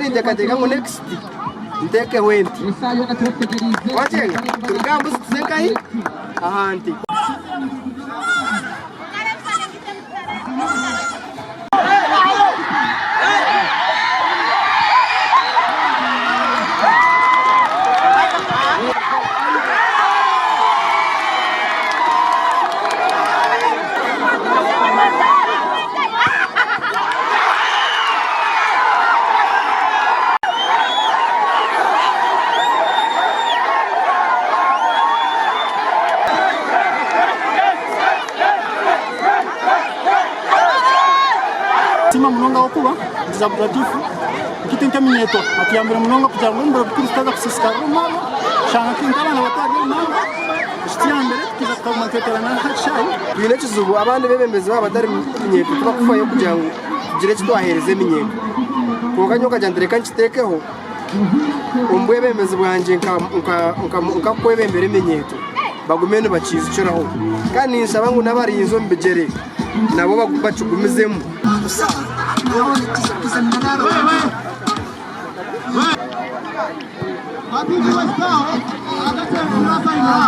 Ninteekateeka ngu next nteekeho ente. Wakyenga turuge aha mbuzi tuze nkahi? Aha nte. Nsiima munonga ahabw'okuba nituza Gatifu nkaitu nk'eminyeeto atuyambire munonga kugira ngu omu biro bikuru tutaza kusiisikarira omu marwa kushanga nk'abaana bato bari omu marwa ekituyambire tukaija tukaguma nitweteerana aha kishaayi. Twine ekizibu abandi bebembezi baaba batari minyeeto tibakufayo kugira ngu tugire eki twaheereza eminyeeto. Kwonka nyowe nkagira nti reka nkiteekeho omu bwebembezi bwangye nkakwebembera eminyeeto bagume nibakiijukiraho. Kandi ninshaba ngu n'abarinzi omu bigyere nabo bakigumizemu.